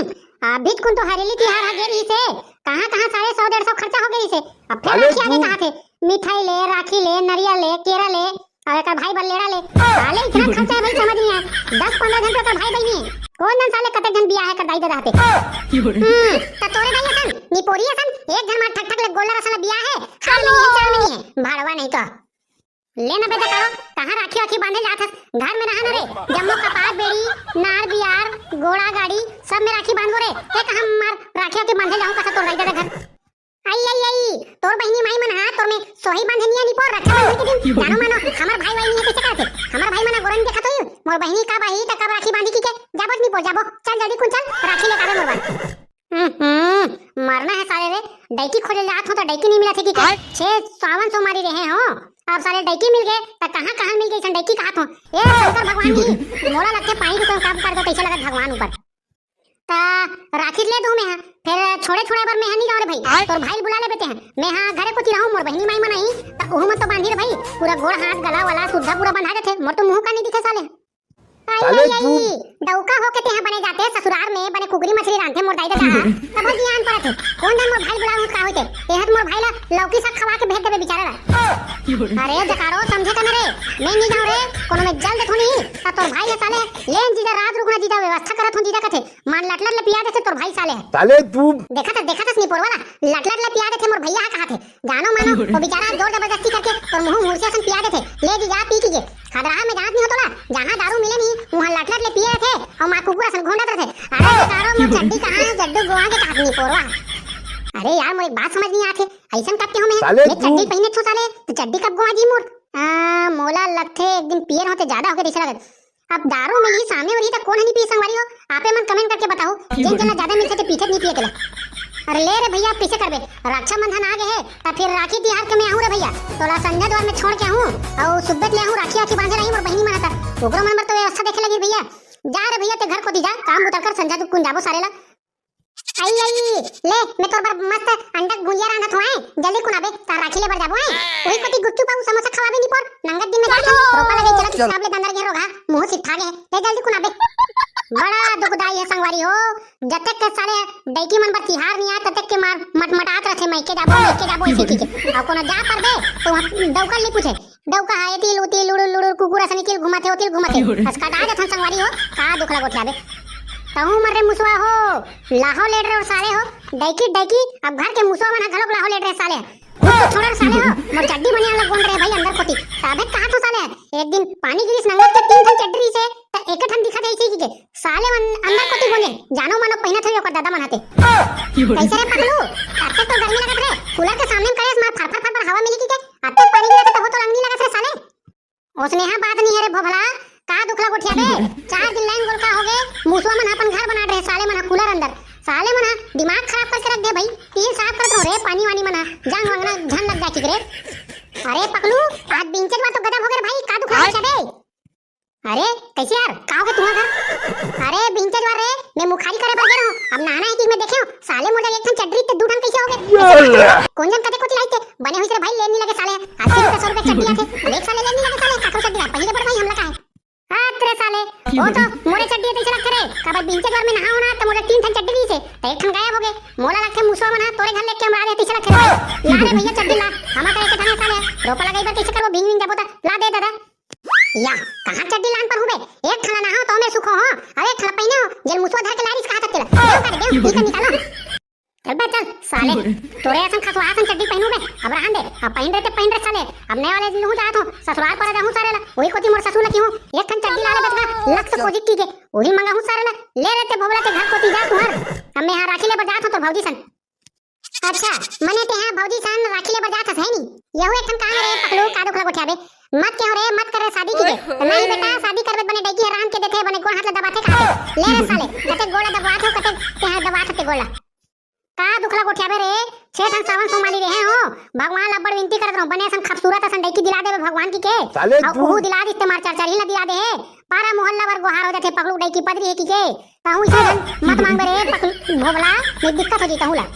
अभी कुन तो हरेली तिहार ह गे रहिस हे, कहां कहां सारे सौ डेढ़ सौ खर्चा हो गे रहिस हे, अब फेर अरे राखी आगे तू कहां थे, मिठाई ले, राखी ले, नरिया ले, केरा ले, अउ एकर भाई बर लेड़ा ले। साले इतना खर्चा हे भाई, समझ नहीं आय। दस पंद्रह झन तो एकर भाई बहिनी हे। कोन जन साले कतेक झन बियाह हे एकर दाई ददा हते। हम्म, त तोरे दाई असन, निपोरी असन, एक झन मार ठक ठक ले गोल्लर असन बियाह हे, हाल में नहीं हे, चाल में नहीं हे, भाड़वा नहीं तो। ले ना बेटा कारो, कहाँ राखी वाखी बांधे जात हस? घर में रहा ना रे, जम्मो कपार बेड़ी, नार बियार, घोड़ा गाड़ी, सब में राखी बांधबो रे। ते कहाँ मार राखी वाखी बांधे जाहूं कस तोर दाई ददा घर। आई, आई, आई, तोर बहिनी माई मन हा, तोर में सोही बांधे निया निपोर रक्षाबंधन के दिन। जानो मानो, हमर भाई वाई निया कइसे करथे? हमर भाई मन गोरन देखत होई, मोर बहिनी का बाही, त कब राखी बांधी की के? जाबो निपोर, जाबो। चल जल्दी कुन चल, राखी लेके आबे मोर बर। हम्म, मरना हे साले रे, डैकी खोजे जात हों त डैकी नहीं मिलत हे की के? आय। छे सावन सोमारी रहे हों, अब साले डैकी मिल गे, त कहाँ कहाँ मिल गे, अइसन डैकी कहत हों। ए शंकर भगवान जी, मोला लगथे पानी के काम कर दो, कइसे लगत भगवान ऊपर। त राखी ले दूं मैं हा, फेर छोड़े छोड़े बर मैं हा नहीं जाऊं रे भाई। आय। तोर भाई ल बुला लेबे ते हा। मैं हा घरे कोती रहूं, मोर बहिनी माई मन आही, त ओहू मन तो बांधी रे भाई। पूरा गोड़ हाथ गला वाला सुद्धा पूरा बंधा देथे। मोर तो मुंह का नहीं दिखे साले। आई, साले आई, तू आई, डौका होके ते हा बने जाते ससुरार में, बने कुकरी मछली रांधे मोर दाई ददा। तब ज्ञान परत हे। कोन दिन मोर भाई ल बुलाऊं का होते? ए हा त मोर भाई ला लौकी साग खवा के भेज देबे बेचारा ला। अरे जकारो समझे का ना रे, मैं नहीं जाऊं रे, कोनो में जल देथों नहीं, त तोर भाई हे साले, लेन जीजा रात रुकना जीजा व्यवस्था करत हों जीजा कथे। मान लटलट ले पिया देथे तोर भाई साले ह। साले तू। देखत हस, देखत हस निपोरवा ला, लटलट ले पिया देथे मोर भैया ह कहाथे। जानो मानो, वो बेचारा जोर जबरदस्ती करके तोर मुंह मुरसिया सन पिया देथे। ले जीजा पी की गे। खदराहा में जानत नहीं हो तोला, जहाँ दारू मिले नहीं, वहाँ लटलट ले पिए रथे, अउ माँ कुकुर असन घोंडत रथे। अरे बेचारो मोर चड्डी कहाँ हे, जड्डू गोवा के कहात निपोरवा। अरे यार, मोर एक बात समझ नहीं आथे, अइसन कब के हो मैं? साले मैं तू। चड्डी पहिने छो साले, त चड्डी कब गोवा जी मोर? आ, मोला लगथे एक दिन पिए रहों ते ज्यादा होके तइसे लगत। अब दारू मिलही, सामने वाली त कोन ह नहीं पी संगवारी हो? आपे मन comment करके बताओ, जेन जेन ला ज्यादा मिलथे ते पीथे नहीं पिए तेला। अरे ले रे भैया, अब कइसे करबे? रक्षाबंधन आ गे हे, त फिर राखी तिहार के मैं आहूं रे भैया। तोला संझा द्वार में छोड़ के आहूं, अउ सुब्बे ले आहूं राखी आखी बांधे रही मोर बहिनी मन ह त। ओकरो मन बर तो व्यवस्था देखे लगी भैया। जा रे भैया, ते घर कोती जा, काम बुता कर, संझा कुन जाबो सारे ला। आई, आई, ले, मैं तोर बर मस्त अंडा के भुजिया रांधत हों, जल्दी कुन आबे, त राखी ले बर जाबो, हैं? वही कोती गुपचुप अउ समोसा खवाबे निपोर, नंगत दिन में जात हन, रोपा लगे चलत, चल। हिसाब ले दंदर गे रोगा, मुंह सिट्ठा गे, ले जल्दी कुन आबे। बड़ा दुखदाई हे संगवारी हो, जतेक के साले डैकी मन बर तिहार नहीं आय, ततेक के मार मटमटात रथे, मइके जाबो, मइके जाबो, अइसे कहिके। अउ कोनो जा परबे, त वहाँ डौका ल नहीं पूछे, डौका हा एती ल ओती लुड़ुर लुड़ुर कुकुर असन एती ल घुमाथे, ओती ल घुमाथे। हस कटा जथन संगवारी हो, का दुख ला गोठियाबे। तहूं मर रे मुसवा हो, लाहो लेट रे अउ साले हो, डैकी डैकी, अब घर के मुसवा मन ह घलोक लाहो लेट रे साले। खुद तो छोड़ो रे साले हो, मोर चड्डी बनियान ला गोंद रहे भाई अंदर कोती। तभे कहाथों साले, एक दिन पानी गिरिस नंगत के तीन ठन चड्डी रहिसे, त एक ठन दिखा देइसे कि के, साले मन अंदर कोती गोंदे, जानो मानो पहिनत होही ओकर ददा मन हते। कइसे रे पगलू, अतेक तो गर्मी लगत रे, कूलर के सामने में खड़े हस मार फर फर फर फर हवा मिली कि के, अतेक पानी गिरत हे तभो तोला अंग नहीं लगत रे साले। ओसने हा बात नहीं हे रे भोभला, का दुख ला गोठियाबे? चार दिन लाइन गोलका हो गे, मुसवा मन ह अपन घर बना रहे, साले मन ह कूलर अंदर, साले मन ह दिमाग खराब करके रख दे भाई। टीन साफ करत रहों रे, पानी वानी मन ह जांग वांग ना झन लग जाए कि रे। अरे पकलू, आज बिंचत बार तो गजब हो गे रे भाई, का दुख ला गोठियाबे? अरे, कइसे यार? का होगे तुम्हार घर? अरे, बिंचज वार रे, मैं मुखारी करे बर गे रहूं। अब नहाना हे कि मैं देखे हूं, साले मोर जग एक ठन चड्डी ते दू ठन कइसे होगे? कइसे होगे? कोन जन कते कोती लाइस ते? बने होइस रे भाई, लेन नइ लगे साले। अस्सी रुपया, सौ रुपया चड्डी आथे। अब एक साले लेन नइ लगे साले, काकरो चड्डी ला पहिरे बर भाई हमला का हे? हात रे साले, ओ तो मोरे चड्डी तइसे लगथे रे। काबर बिंचज वार में नहाहूं ना, त मोर तीन ठन चड्डी दिस हे, त एक ठन गायब होगे। मोला लगथे मुसवा मन ह तोरे घर लेके अमरा दे तइसे लगथे रे। ला रे भइया चड्डी ला, हमर करा एक ठन हे साले। रोपा लगाई बर कइसे करबो, भींग भींग जाबो त। ला दे दादा। या, कहां चड्डी लान पर हूं बे? एक ठन नहाओं त मैं सुखो हों, अउ एक ठन पहिने हों, जेन मुसवा धर के लारिस कहा तक तेला। देव कर देव, निकल निकालो। चल बे चल साले, तोरे असन खसवा असन चड्डी पहिनू बे, अब रहन दे, अब पहिन रे ते पहिन रे साले, अब नया वाले लूहूं जात हों, ससुरार पर रहूं सारे ला, उही कोती मोर ससुर ला किहूं, एक ठन चड्डी ला ले बचगा, लक से कोजिक की के, उही मंगाहूं सारे ला, ले रे ते भोभला के घर कोती जा तुंहर, अब मैं हां राखी ले बर जात हों तोर भौजी सन। अच्छा, मने तेहां भौजी सन राखी ले बर जात हस, है नी? यहू एक ठन काम रे पकलू, का दुखला गोठियाबे। मत केहो रे, मत कर रे शादी की के। नहीं बेटा, शादी करबे त बने डैकी ह रांध के देथे, बने गोड़ हाथ ला दबाथे कहाथे। ले रे साले, कते गोड़ ला दबवात हो, कते तेहां दबवात हस ते गोड़ ला। का दुखला गोठियाबे रे, छे ठन सावन सोमारी रेहे हों, भगवान ला बड़ विनती करत रहूं, बने असन खूबसूरत असन डैकी दिला देबे भगवान की के। साले अउ तू उहू दिला दिस ते मार चार चार ही ला दिला दे हे। पारा मोहल्ला बर गोहार हो जाथे, पकलू डैकी पदरी हे की के। तहूं अइसे झन मत मांगबे रे, पकलू भोभला, नहीं दिक्कत हो जी तहूं ला।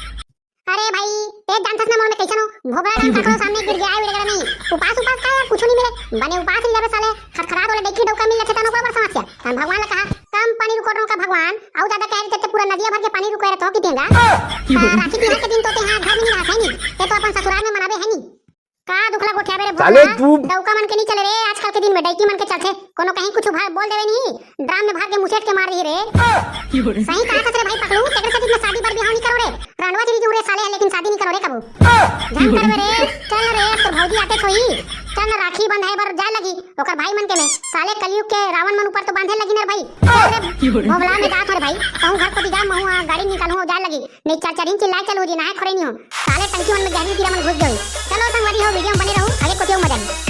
अरे भाई, तें जानथस ना मोर में कइसन हों, भोभला राम काकरो सामने गिड़गिड़ाय विड़गिड़ाय नहीं। उपास उपास का यार, कुछू नहीं मिले। बने उपास नहीं जाबे साले, खटखटात वाला डैकी डौका मिल जाथे तहन ओकरो बर समस्या। तहन भगवान ला कहा, कम पानी रुकोय रहूं का भगवान, अउ जादा कहे रहिते ते पूरा नदिया भर के पानी रुकोय रहथों कि तेंगा। हां, राखी तिहार के दिन तो तेहां घर में नहीं रहस है नी, ते तो अपन ससुरार में मनाबे है नी। का दुखला गोठियाबे रे साले भोभला, तू। डौका मन के नहीं चले रे, आजकल के दिन में डैकी मन के चलथे। कोनो कहीं कुछू भर बोल देवे नहीं, ड्राम में भर के मुसेट के मार दिही रे। सही कहा थस रे भाई पकलू, तेकर सेती मैं शादी बर बिहाव नहीं करों रे। रंडवा जी रे साले हे, लेकिन शादी नहीं करों रे कभू। झन करबे रे, चल रे, अब तोर भौजी आतेच होही। चल ना, राखी बंधाय बर जाय लगही ओकर भाई मन के में। साले कलयुग के रावण मन ऊपर तो बांधे लगही ना रे भाई। चल रे, भोभला मैं जात हों रे भाई, तहूं घर कोती जा, महूं हां गाड़ी निकालहूं, जाय लगही। नहीं चरचरिन चिल्लाय चलहूं जी, नहाय खोरई नहीं हों। साले टंकी मन में गहरी कीरा मन घुस गे होही। चलो संगवारी हो, video में बने रहू, आगे कोती अउ मजा आही।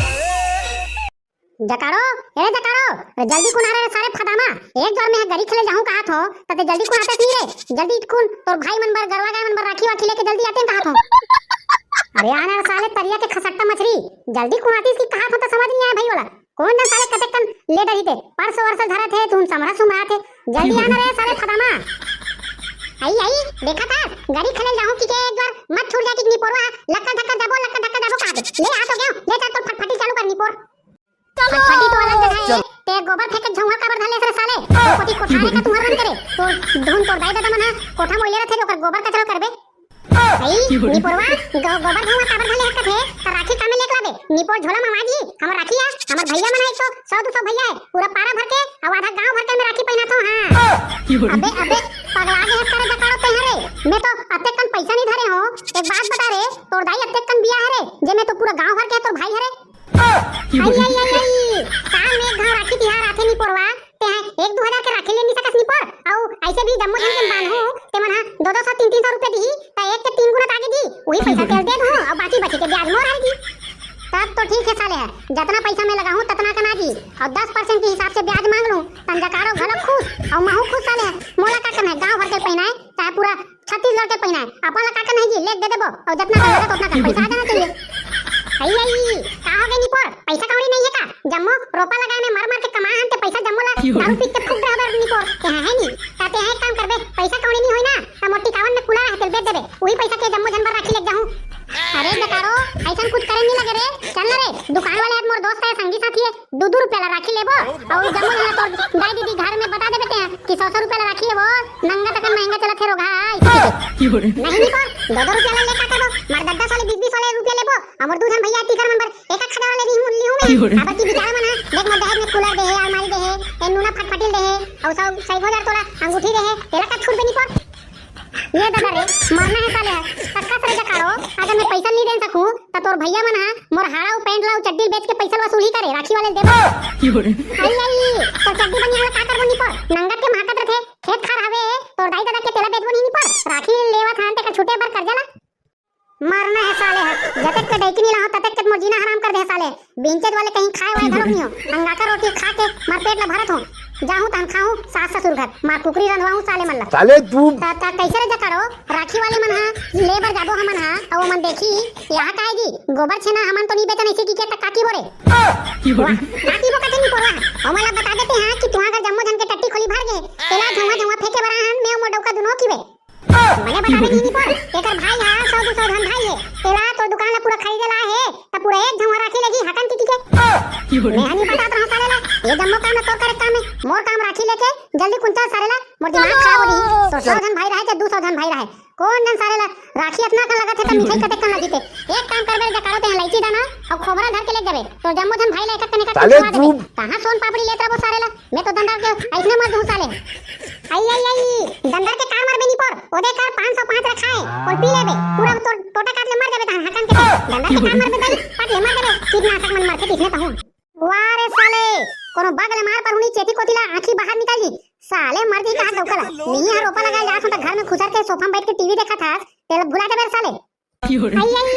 जकारो, ए जकारो, जल्दी कुन आ रे सारे फदामा। एक जोर में गरी खेले जाहूं कहात हों, त तें जल्दी कुन आतेस नहीं रे। जल्दी कुन, तोर भाई मन बर, गरवा गाय मन बर राखी वाखी लेके जल्दी आतेन कहात हों। अरे आ ना साले तरिया के खसट्टा मछरी, जल्दी कुन आतिस कि कहात हों त समझ नहीं आय भाई वाला। कोन जन साले कतेक कन ले डरही ते, परसों वरसों धरत हे, तुम समरा सुमरात हे, जल्दी आ ना रे साले फदामा। आई, आई, देखा था, गरी खेले जाहूं कि के एक बार मत छूट जाए कि निपोरवा, लक्का धक्का दबो, लक्का धक्का दबो कहा दे। ले आ तो गयो, ले चल तो फटफटी चालू कर निपोर। चलो। फटफटी तो अलग जगह हे, चल। ते गोबर फेंके झौंहा काबर धर ले रे साले, तो कोती कोठा रे का तुम्हार मन करे, तो धुन तोर दाई ददा मन हे, कोठा मोइले रथे, ओकर गोबर कचरा करबे। भाई, निपोरवा, गो-, गोबर धुआं काबर धर ले हकत हे? त राखी कामे लेके लाबे? निपोर झोला मंगवा दी, हमर राखी आ, हमर भैया मन हे एक सौ, सौ दू सौ भैया हे, पूरा पारा भर के, अउ आधा गांव भर के में राखी पहिनाथों, हां। अबे, अबे, पगला गे हस का रे जकारो तें रे? मैं तो अतेक कन पैसा नहीं धरे हों। एक बात बता रे, तोर दाई अतेक कन बिया हे रे, जे में तो पूरा गांव भर के तोर भाई हे रे। आई, आई, आई, आई, साल में एक घांव राखी तिहार आथे निपोरवा, तें एक दू हजार के राखी ले नहीं सकस निपोर, अउ अइसे भी जम्मो झन के बांधहूं, ते मन हा दो दो सौ, तीन तीन सौ रुपया दिही, त एक के तीन गुना त आगे दी, उही पैसा तेल दे दूं, अउ बाकी बचे के ब्याज मोर हर दी। तब तो ठीक हे साले, जतना पैसा मैं लगाहूं, ततना कना दी, अउ दस percent के हिसाब से ब्याज मांग लूं, तंजकारो घलो खुश, अउ महू खुश साले, मोला का करना हे, गांव भर के पहिनाए, चाहे पूरा छत्तीसगढ़ के पहिना हे, अपन ला का करना हे जी, लेके दे देबो, अउ जतना कर लगत ओतना कर, पैसा आ जाना चाहिए। आई, आई, का होगे निपोर, पैसा कौड़ी नहीं हे का? जम्मो रोपा लगाए में मर मर के कमा हन ते पैसा जम्मो ला दारू पी के फूक डरबे निपोर, तें हे नी, त तें एक काम करबे, पैसा कौड़ी नहीं होय ना, त मोर टिकावन में कूलर हे, तेला बेच देबे, उही पैसा के जम्मो झन बर राखी लेके जाहूं। अरे बेकारो, अइसन कुछ करे नहीं लगे रे, चल ना रे, दुकान वाले आज मोर दोस्त हे, संगी साथी हे, दू दू रुपया ला राखी लेबो, अउ जम्मो जना तोर दाई दीदी घर में बता देबे तें कि सौ सौ रुपया ला राखी लेबो, नंगा तकन महंगा चलत हे रोगहा, अइसे कहिके। नहीं निपोर, दो दो रुपया ला ले का करबो? मार दस दस वाले, बीस बीस वाले रुपया लेबो, अउ मोर दू झन भैया तीकर मन बर एक एक हजार वाले भी लिहूं मैं। काबर कि बिचारा मन हा, देख मोर दहेज में कूलर दे हे, अलमारी दे हे, ए नूना फटफटी दे हे, अउ सौ, सौ हजार तोला अंगूठी दे हे, तेला का छूट बे निपोर? ये ददा रे, मरना हे साले, तक्का सरे जकारो, अगर मैं पैसा नहीं दे सकूं, त तोर भैया मन हा मोर हाड़ा अउ पैंट ला अउ चड्डी बेच के पैसा वसूली करे, राखी वाले देबो। आई, आई, तोर चड्डी बनिया ला का करबो निपोर? नंगत के महकत रथे, खेत खार हवे, तोर दाई ददा के तेला बेचबो नहीं निपोर, राखी लेवत हन तेकर छूटे बर कर्जा ला। मरना हे साले ह, जतेक के डैकी नी लाहूं, ततेक के मोर जीना हराम कर दे हे साले। बिहंचोद वाले कहीं खाए वाए धरोक नी हो, अंगाकर रोटी खा के मार पेट ला भरत हो। जाहूं तहन खाहूं सास ससुर घर, मार कुकरी रंधवाहूं साले मन ला। साले तू। त, त कैसे रे जकारो, राखी वाले मन हा ले बर जाबो हमन हा, अउ ओमन देखी, यहाँ काय दी, गोबर छेना हमन तो नी बेचन, ऐसे की के त काकी बोरे। वाह, काकी बो कथे नी पोरवा, ओमन ला बता देते हैं कि तुहां अगर जम्मो झन के टट्टी खोली भर गे, तेला झउहा झउहा फेंके बर आहन, मैं मोर डौका दुनो की बे। मने बतावे नी, नी पोर, एकर भाई हा सौ दू सौ झन भाई हे, तेला तोर दुकान ला पूरा खरीदे ला हे, त पूरा एक झउहा राखी लेगी हकन की की के। मैं हनी बतात रहूं साले ला, ये जम्मो काम ला तोर करे काम हे, मोर काम राखी लेके जल्दी कुंचल साले ला, मोर दिमाग खराब हो रही। तो सौ झन भाई रहे चाहे दू सौ झन भाई रहे, कोन झन साले ला राखी अतना कन लगत हे त मिठाई कतेक कन लगही ते। एक काम करबे रे जकारो, तेहा लाइची दाना अउ खोबरा धर के ले जाबे, तो जम्मो झन भाई ला एक एक कन एक एक साले खवा देबे। तू। कहां सोन पापड़ी लेत रहबो साले ला, मैं तो दंदर के अइसने मर दूं साले। आई, आई, आई, दंदर के का मरबे नी पोर, ओदे कर पाँच सौ पाँच रखा हे, ओला पी लेबे, पूरा तोर टोटा काट ले मर जाबे तहां हकन के। दंदर के का मरबे दाई, पट ले मर जाबे, कीटनाशक मन मरथे किसने तहूं। वाह रे साले, कोनो बग ले मार पर हुनी चेती कोती ला आंखी बाहर निकल गी। साले मर दी कहा डौका ला। नहीं यार, रोपा लगा जात हो त घर में खुसर के सोफा में बैठ के टीवी देखत हस, तेला भुला जाबे रे साले। आई, आई,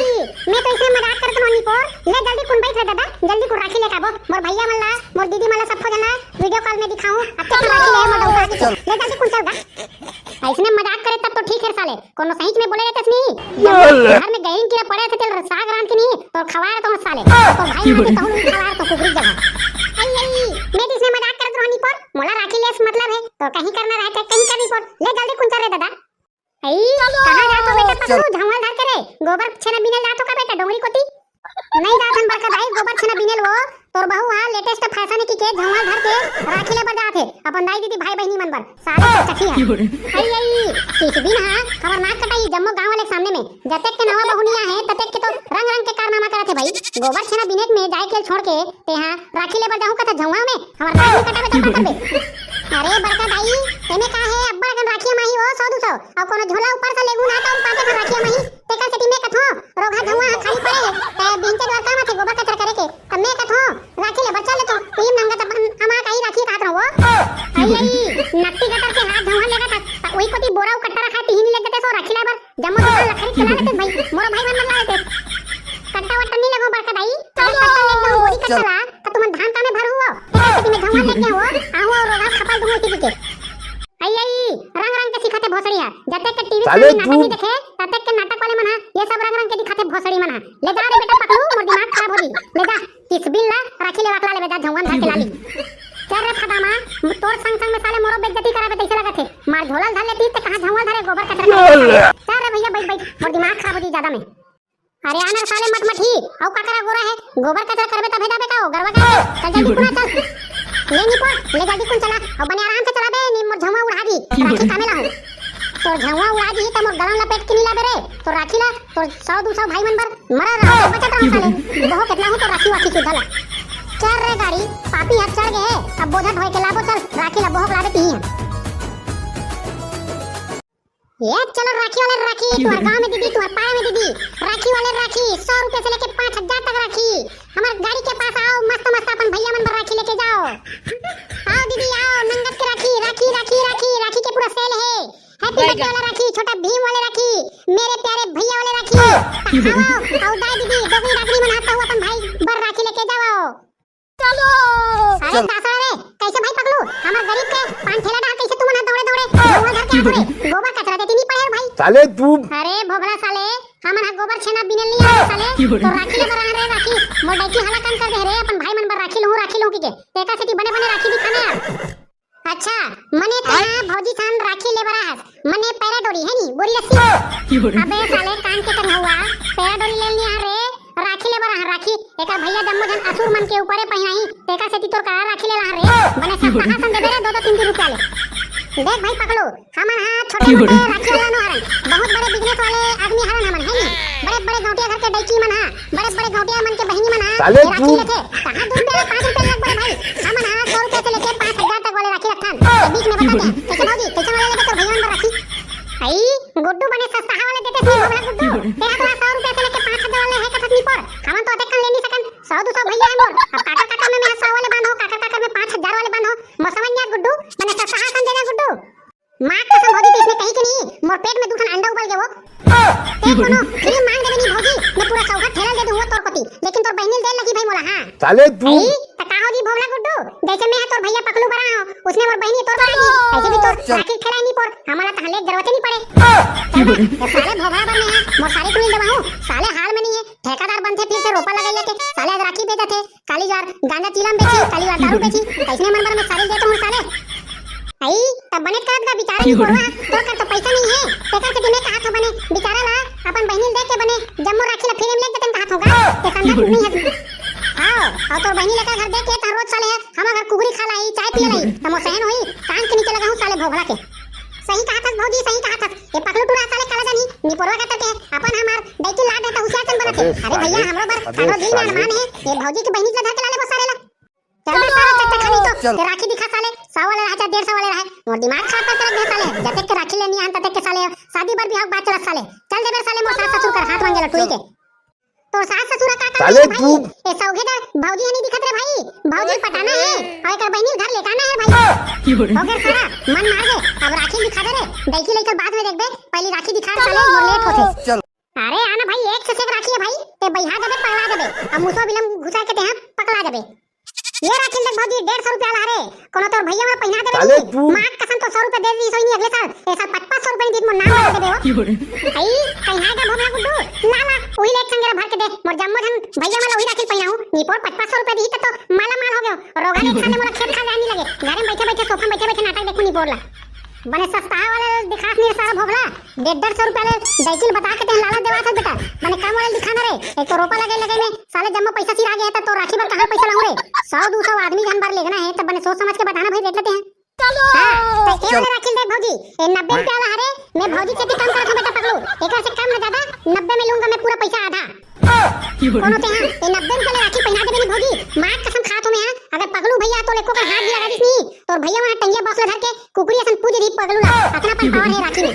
मैं तो इसने मजाक करत रहूं नी पोर। ले जल्दी कुन बैठ रे दादा, जल्दी कुन राखी लेके आबो। मोर भैया मन ला, मोर दीदी मन ला, सबको जना वीडियो कॉल में दिखाऊं। अब तक राखी ले मोर डौका के। ले जल्दी कुन चल गा। अइसने मजाक करे तब तो ठीक हे साले, कोनो सही में बोले रहते नहीं। घर में गहरीन कीड़ा पड़े थे, तेल साग रांध के नहीं, तो खवाए तो साले। तो भाई मार के कहूं नहीं खवाए तो कुकरी जगह। आई, आई, मैं तो इसने मजाक करत रहूं नी पोर। मोला राखी ले से मतलब हे, तो कहीं करना रहे, कहीं कर नी पोर। ले जल्दी कुन चल रे दादा। ए, कहाँ जात हो बेटा पकलू, झंगल धर के रे? गोबर छेना बिने ल जात हो का बेटा डोंगरी कोती? नहीं जात हन बड़का दाई, गोबर छेना बिने ल वो, तोर बहू हा लेटेस्ट फैशन की के झंगल धर के राखी ले बर जात हे, अपन दाई दीदी भाई बहिनी मन बर, साले चकचकी हा। आई, आई, किस दिन हा, हमर नाक कटाई जम्मो गांव वाले के सामने में, जतेक के नवा बहू नी आहे, ततेक के तो रंग रंग के कारनामा करत हे भाई, गोबर छेना बिने में जाए के छोड़ के, तेहा राखी लेबर जाहूं कथा झउहा में, हमर नाक नी कटाबे त का करबे? अरे बड़का दाई, एमे का हे, अब्बड़ अकन राखी माही हो, सौ दू सौ, अउ कोनो झोला ऊपर से लेगू ना त पाते खा राखी माही, तेकर सेती मैं कथों, रोगहा झउहा ह खाली पड़े हे, त बिहंचे द्वार काम आथे गोबर कचरा करे के, त मैं कथों, राखी लेबर चल लेथों, तुही नंगा त अमा काई राखी कहत रहो। आई, आई, नट्टी गटर के हाथ झउहा लेगत हस, त उही कोती बोरा उ कट्टा रखा हे, तिही नी लेगते सो राखी लेबर। जम्मो दुकान ला खरीद के ला लेते भाई, मोरो भाई मन ला लेते। कट्टा वट्टा नी लगो बड़का दाई, अगर कट्टा ले जाओ बोरी कट्टा ला, त तुमन धान कामे भर हुआ। तेरा खेती में झंगल लेके हो, आहू और रोगा खपल दूंगा इसी के। आई, आई, रंग रंग के सिखाते भोसड़ी हा। जतेक के टीवी साले सामने नाटक तू नहीं देखे, ततेक के नाटक वाले मन हा, ये सब रंग रंग के दिखाते भोसड़ी मन हा। ले जा रे बेटा पकलू, मोर दिमाग खराब हो रही। ले जा। किस बिन ला राखी लेवा के ला लेबे जा झंगल धर के लाली। चल रे फदामा, तोर संग संग में साले मोरो बेइज्जती कराबे तइसे लगत हे। मार झोला ल धर लेती त कहाँ झंगल धरे गोबर कचरा करे। चल रे भैया बैठ बैठ, मोर दिमाग खराब हो जी ज्यादा में। अरे आनर साले मटमठी, अउ का करा गोरा हे, गोबर कचरा करबे तभे जाबे का ओ गरवा का? चल जल्दी कुना चल। ले नी पोर, ले जल्दी कुन चला, अउ बने आराम से चलाबे, नी मोर झंगल उड़ा दी, राखी कामे ला हूँ। तोर झंगल उड़ा दी त मोर गला लपेट के नी लाबे रे, तोर राखी ला, तोर सौ दू सौ भाई मन बर मरा रहा, बचत रहा साले। बहो कितना हूँ तो राखी वाखी सुधा ला। चल रे गाड़ी, पापी हाथ चढ़ गए, अब बोझा ढोए के लाबो चल, राखी ला बहो लाबे तिही है। ये चलो राखी वाले राखी, तुम्हार गांव में दीदी, तुम्हार पारा में दीदी, राखी वाले राखी, सौ रुपए से लेके पाँच हजार तक राखी। हमार गाड़ी के पास आओ, मस्त मस्त अपन भैया मन बर राखी लेके जाओ। आओ दीदी आओ, नंगत के राखी, राखी, राखी, राखी, राखी के पूरा सेल है। हैप्पी बर्थडे वाला राखी, छोटा भीम वाले राखी, मेरे प्यारे भैया वाले राखी। आओ, आओ, दाई दीदी, डोगरी राखी मन हाथ अपन भाई बर राखी लेके जाओ। चलो। अरे सासड़ा रे, कैसे भाई पकलू? हमार गरीब के पान ठेला डाल कैसे तुमन हा दौड़े दौड़े गोबर घर के हाथ रे गोबर कचरा देती नहीं पड़े भाई। साले तू। अरे भोगला साले, हमन हा गोबर छेना बिनल नहीं आए साले। तो राखी ले बर रे राखी, मोर डैकी हला कान कर दे रे, अपन भाई मन बर राखी लूं, राखी लूं की के। तेका सेती बने बने राखी दिखाना यार। अच्छा, मने तेहा भौजी सान राखी ले बर आहस, मने पैरा डोरी है नी, बोरी रस्सी। अबे साले कान के कन हवा, पैरा डोरी ले लिया रे, राखी ले बर आह, राखी। एकर भैया जम्मो झन असुर मन के ऊपरे पहिनाही, तेकर सेती तोर करा राखी ले लाह रे। बने सस्ता सन देबे रे, दो दो तीन तीन रुपया ले। देख भाई पकलू, हमन हा छोटे मोटे राखी वाला नो हरन, बहुत बड़े बिजनेस वाले आदमी हरन हमन, है नी? बड़े बड़े गौटिया घर के डैकी मन हा, बड़े बड़े गौटिया मन के बहिनी मन हा, साले ये राखी तू लेथे। कहाँ दो रुपया ले पाँच रुपया लग बड़े भाई? हमन हा सौ रुपया से लेके पाँच हजार तक वाले राखी रखथन। तो बीच में बता दे, कैसे भौजी, कैसे वाला लेबे तोर भैया मन बर राखी? आई, गुड्डू बने सस्ता वाले देते सी भोगला गुड्डू। तेरा तोरा सौ रुपया से लेके पाँच हजार वाले है कथक नी पर। हमन तो अतेक कन ले नहीं सकन। सौ दो सौ भैया है मोर। अब काटा काटा में मैं सौ वाले बांधो, काटा काटा में पाँच हजार वाले बांधो। मसवनिया गुड्डू, बने सस्ता सन दे दे गुड्डू। माँ कसम भौजी, तो इसने कही कि नहीं, मोर पेट में दू ठन अंडा उबल गए वो। ते कोनो फ्री मांग देबे साले तू। अई, त का हो जी भोभला गुड्डू, जइसे मैं ह तोर भइया पकलू बर आय हों, उसने मोर बहिनी तोर बर आही, अइसे भी तोर चल। राखी खेलाय नी पोर, हमला तहाँ ले जरूरत ही नी पड़े। चल बे, ए साले भोभला बर मैं ह मोर सारी कुली ल देवाहूँ, साले हाल में नइ हे, ठेकादार बनथे फिर से रोपा लगइया के, साले आज राखी बेचथे, काली जुवार गांजा चीलम बेची, काली जुवार दारू बेची, कइसने मन बर मैं सारी ल देत हों साले। अई, त बने करत गा बिचारा निपोरवा, तोर कर तो पइसा नइ हे, तेकर सेती मैं कहत हों बने, बिचारा ला अपन बहिनी ल दे के बने, जम्मो राखी ला free में लेग देतेन कहत हों गा, ते समझत नइ हस। हाँ, अउ तोर बहिनी ल एकर घर दे के तहाँ रोज साले ह, हमर घर कुकरी खाय ल आही, चाय पिये ल आही, त मोर सहन होही, कान के नीचे लगाहूँ साले भोभला के। सही कहत हस भौजी, सही कहत हस, ए पकलू टूरा साले काला जानही, निपोरवा के तरके, अपन हमर डैकी लाड हे त हुसियार चन बनत हे। अरे भइया, हमरो बर अरे दिल में अरमान हे, ए भौजी के बहिनी ला धर के ला लेबो साले ला। चल बे सारा चट्टे खानी तो, चल। ते राखी दिखा साले, सौ वाले रहे चाहे डेढ़ सौ वाले रहे, मोर दिमाग खराब करके रख दे साले, जतेक के राखी लेनी आन ततेक के साले, शादी बर बिहाव के बात चलत साले, चल दे बे साले मोर सास ससुर कर हाथ मांगे ला टूरी के। तोर सास ससुर का काम साले हे भाई, तू ए सौघे दे भौजी ह नइ दिखत रे भाई, भौजी पटाना हे, अउ एकर बहिनी घर लेटाना हे भाई। हो गे सारा, मन मार दे, अब राखी दिखा दे रे, डैकी लइका बाद में देखबे, पहिली राखी दिखा साले, मोर लेट होथे। चल। अरे आना भाई, एक से एक राखी हे भाई, ते बइहा जबे पगला जबे, अब मुसवा बिलम घुसा के तेहा पकला जबे। ये राखी देख भौजी, डेढ़ सौ रुपया ला रे, कोनो तोर भइया मन पहिना देबे साले नी। तू। माँ कसम तो सौ रुपया दे दी सोई नी अगले साल, ए साल पाँच पाँच सौ रुपया नी दीत मोर नाम बता देबे हो। अई, कहीं आएगा भोभला गुड्डू, ला ला, उही ले एक संगे भर के दे, मोर जम्मो झन भइया मन ला उही राखी पहिनाहूँ, नी पोर पाँच पाँच सौ रुपया दी त तो माला माल हो गयो, रोगा ने एक साल ले मोला खेत खा जाए नी लगे, घरे में बइठे बइठे सोफा में बइठे बइठे नाटक देखहूँ नी पोर ला। बने सस्ता वाले दिखात नी सारा भोभला, डेढ़ डेढ़ सौ रुपया ले डैकी ल बता के तेहा लालच देवात हस बेटा, बने कम वाले दिखा ना रे, एक तो रोपा लगे लगे में साले जम्मो पइसा सिरा गे हे, त तो राखी बर कहाँ पइसा लाऊं रे? सौ दू सौ आदमी झन बर लेगना हे, त बने सोच समझ के बताना भाई, रेट लेते हैं। हाँ, त ए वाले राखी ल देख भौजी, ए नब्बे रुपया वाला हरे, मैं भौजी के सेती कम करत हों बेटा पकलू, एकर से कम ना ज्यादा, नब्बे में लूंगा मैं पूरा पइसा आधा। कोनो तेहा, ए नब्बे रुपया ले राखी पहिना देबे नी भौजी, माँ कसम खात हों मैं, अगर पकलू भइया तोर एको कन हाथ भी लगा दिस नी, तोर भइया मन टंगिया बस ला धर के कुकरी असन पूज दिही पकलू ला, अतना अपन पावर हे राखी में।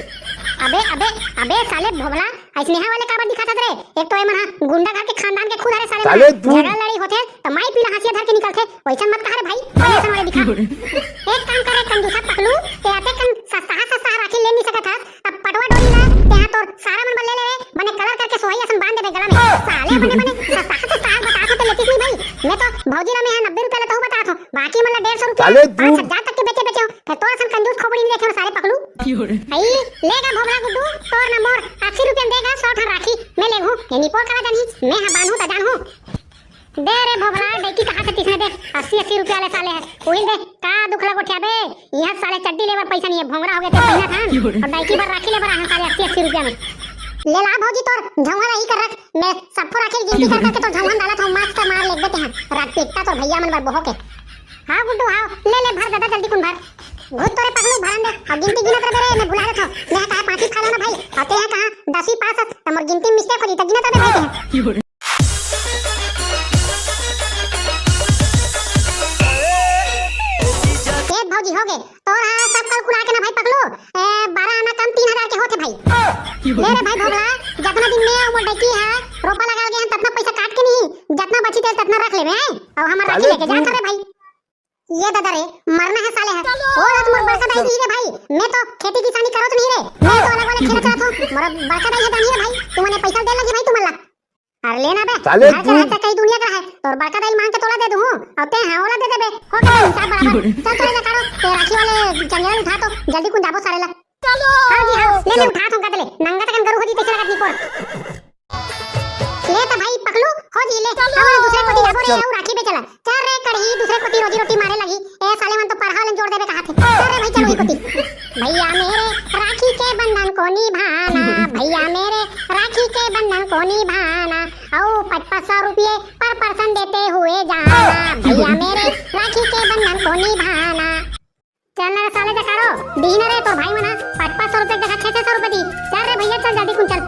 अबे, अबे, अबे साले भोभला, अइसनेहा वाले काबर दिखाथस रे? एक तो ए मन ह गुंडा घर के खानदान के खुद हरे साले मन। साले तू। झगड़ा लड़ई होथे त माई पीला हंसिया धर के निकलथे, वइसन मत कहा रे भाई, बने असन वाले दिखा। एक काम करे कंजूसा पकलू, ते अतेक कन सस्ता सस्ता राखी ले नी सकत हस, त पटवा डोरी ला तेहा तोर सारा मन बर ले ले रे, बने कलर करके सोहई असन बांध देबे गला में। साले बने बने सस्ता सस्ता बताथस त लेतिस नी भाई, मैं तो भौजी ला मैं ह नब्बे रुपया लेथों बताथों, बाकी मन ला डेढ़ सौ रुपया, साले तू। पाँच हजार तक के बेचे बेचे हों, फेर तोर असन कंजूस खोपड़ी नी देखे हों साले पकलू। अई, ले गा भोभला गुड्डू, तोर न मोर अस्सी रुपया म दे गा, सौ ठन राखी, मैं लेगहूँ, ए निपोर काला जानही, मैं ह बांधहूँ त जानहूँ। दे रे भोभला, डैकी कहाथे तिसने दे, अस्सी अस्सी रुपया ले साले ह, उही ल दे, का दुख ल गोठियाबे, इहाँ साले चड्डी ले बर पइसा नइ हे, भोंगरा हो गे ते पहिनत हन, अउ डैकी बर राखी ले बर आए हन साले अस्सी अस्सी रुपया में। ले ला भौजी तोर झौंहा रही कर रख, मैं सब्बो राखी ल गिनती कर करके तोर झौंहा म डालत हों, मस्त मार लेगबे तेहा, रात पिकता तोर भइया मन बर बोहो के। हाँ गुड्डू, हाँ, ले ले भर ददा जल्दी कुन भर। घुस तोरे पकलू भरन दे, अउ गिनती गिनत रहे रे, मैं भुला देथों। मैं कहा पाँचवीं खा लेना भाई, अउ तेहा कहा दसवीं पास हस, त मोर गिनती में mistake हो जाही, त गिनत रहे भाई तेहा। ए भौजी हो गे, तोर हा सब कल कुला के ना भाई पकलू, ए, बारह आना कम तीन हजार के होथे भाई। ले रे भाई भोभला, जतना दिन में अउ मोर डैकी हा रोपा लगा गे हन, ततना पइसा काट के नहीं, जतना बची तेल ततना रख लेबे, हैं? अउ हमर राखी लेके जा रे भाई। ये ददा रे, मरना हे साले ह। ओ ला तो मोर बड़का दाई दिही रे भाई। मैं तो खेती किसानी करों तो नहीं रे। मैं तो अलग वाले खेला चलाथों। मोर बड़का दाई ह दानी रे भाई। तुमन पैसा दे लगी भाई तुमन ला। अरे लेना बे। साले घर तू। चढ़ा कई दुनिया का है। तोर बड़का दाई मांग के तोला दे दूँ। अब ते हाँ ओला दे दे बे। हो गया हिसाब बराबर। चल तोरे जकारो। ते राखी वाले चंगेरा उठा तो जल्दी कुन जाबो सारे ला। हाँ जी हाँ। ले ले उठा तो गदले। नंगा तकन गरु हो जी तैसे लगत नहीं कोन। ले त भाई पकलू, हो जी ले। अब दूसरे कोती जाबो रे, चल। अउ राखी बेचे ला। चल रे कड़ही, दूसरे कोती रोजी रोटी मारे लगी। ए साले मन तो परहा वाले जोड़ देबे कहाथे। चल रे भाई, चल वही कोती। भैया मेरे राखी के बंधन को निभाना, भैया मेरे राखी के बंधन को निभाना, अउ पचपन सौ रुपये per person देते हुए जाना, भैया मेरे राखी के बंधन को निभाना। चल ना रे साले जकारो, दीही ना रे तोर भाई मन ह पाँच पाँच सौ रुपये के जगह छः छः सौ रुपये दी। चल रे भैया, चल जल्दी कुन चल।